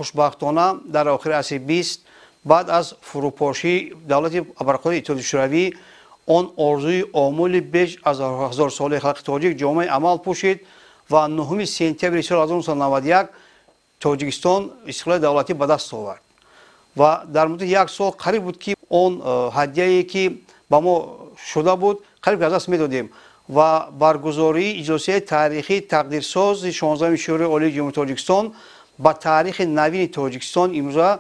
Хушбахтона, дар охири асри 20, баъд аз фурӯпошии давлати абарқудрати Иттиҳоди Шӯравӣ, он орзуи омӯли беш аз ҳазорсолаи халқи тоҷик ҷомаи амал пӯшид ва 9 сентябри соли 1991 Тоҷикистон истиқлоли давлатӣ ба даст овард. Ва дар муддати як сол қариб буд, ки он ҳадияе, ки ба мо шуда буд, қариб аз даст медодем. Ва баргузории иҷлосияи таърихии тақдирсози 16-уми Шӯрои Олии Ҷумҳурии Тоҷикистон ба таърихи навини Тоҷикистон имрӯза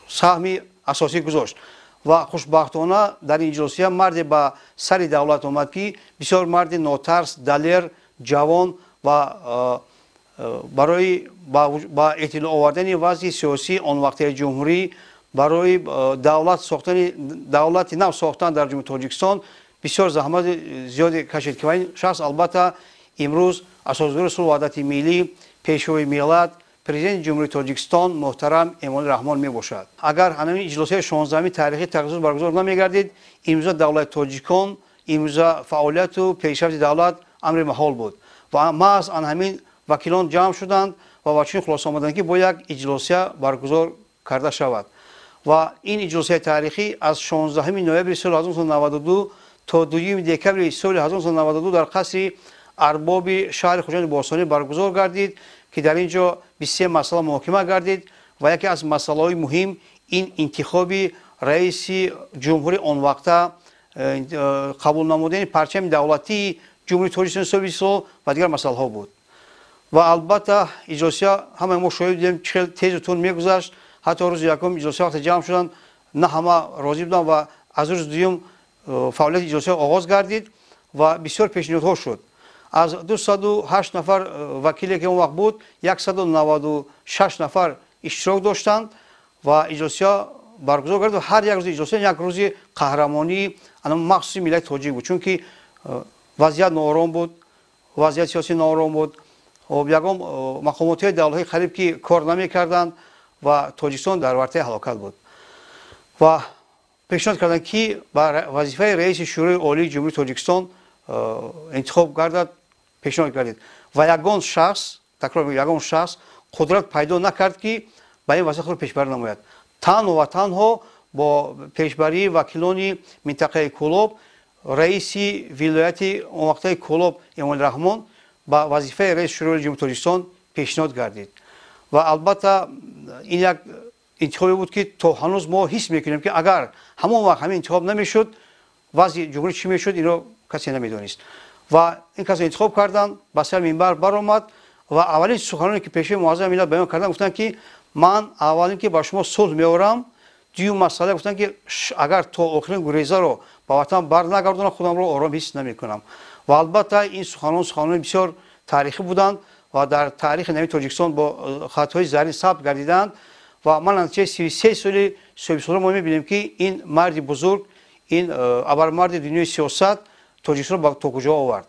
саҳми асосӣ гузошт. Ва хушбахтона, дар ин иҷлосия марде ба сари давлат омад, ки бисёр марди нотарс, далер, ҷавон ва барои ба эътидол овардани вазъи сиёсии он вақтаи ҷумҳурӣ, барои давлат сохтани, давлати нав сохтан дар Ҷумҳурии Тоҷикистон бисёр заҳмати зиёде кашид, ки ин шахс, албатта, имрӯз асосгузори сулҳу ваҳдати миллӣ, пешвои миллат, Президенти Ҷумҳурии Тоҷикистон муҳтарам Эмомалӣ Раҳмон мебошад. Агар ҳамин иҷлосияи 16-уми таърихии тақдирсоз баргузор намегардид, имрӯза давлати тоҷикон, имрӯза фаъолияту пешрафти давлат амри маҳол буд. Ва маҳз ан ҳамин вакилон ҷамъ шуданд ва ба чунин хулоса омаданд, ки бояд як иҷлосия баргузор карда шавад. Ва ин иҷлосияи таърихӣ аз 16 ноябри соли 1992 то 2 декабри соли 1992 дар қасри арбоби шаҳри Хуҷанди бостонӣ баргузор гардид, ки дар ин ҷо 23 масъала муҳокима гардид. Ва яке аз масъалаҳои муҳим ин интихоби раиси ҷумҳури он вақта, қабул намудани парчами давлатии Ҷумҳурии Тоҷикистон соҳиби истиқлол ва дигар масъалаҳо буд. Ва албатта, иҷлосия, ҳамаи мо шоҳид будем, чӣ хел тезу тунд мегузашт. Ҳатто рӯзи якум иҷлосия вақте ҷамъ шуданд, на ҳама розӣ буданд. Ва аз рӯзи дуюм фаъолияти иҷлосия оғоз гардид ва бисёр пешниҳодҳо шуд. Аз 208 нафар вакиле, ки он вақт буд, 196 нафар иштирок доштанд ва иҷлосия баргузор гардид. Ва ҳар як рӯзи иҷлосия як рӯзи қаҳрамонии махсуси миллати тоҷик буд, чунки вазъият ноором буд, вазъияти сиёсӣ ноором буд, ягон мақомотҳои давлатӣ қариб ки кор намекарданд ва Тоҷикистон дар вартаи ҳалокат буд. Ва пешниҳод карданд, ки ба вазифаи раиси Шӯрои Олии Ҷумҳурии Тоҷикистон интихоб гардад, пешниҳод гардид. Ва ягон шахс, такрор, ягон шахс қудрат пайдо накард, ки ба ин вазифа худро пешбарӣ намояд. Танҳо ва танҳо бо пешбарии вакилони минтақаи Кӯлоб, раиси вилояти он вақтаи Кӯлоб Эмомалӣ Раҳмон ба вазифаи раиси Шӯрои Ҷумҳурии Тоҷикистон пешниҳод гардид. Ва албатта, ин як интихобе буд, ки то ҳанӯз мо ҳис мекунем, ки агар ҳамон вақт ҳамин интихоб намешуд, вазъи ҷумҳурӣ чӣ мешуд, инро касе намедонист. Ва ин касро интихоб карданд, ба сари минбар баромад ва аввалин суханоне, ки пешвои муаззами миллат баён карданд, гуфтанд, ки ман аввалин ки ба шумо сулҳ меорам, дуюм масъала, гуфтанд, ки агар то охирин гурезаро ба ватан бар нагардонам, худамро ором ҳис намекунам. Ва албатта, ин суханон суханони бисёр таърихӣ буданд ва дар таърихи нави Тоҷикистон бо хатҳои зарин сабт гардиданд. Ва ман натиҷаи 33 соли соҳибистиқлол мо мебинем, ки ин марди бузург, ин абармарди дунёи сиёсат Тоҷикистонро то куҷо овард.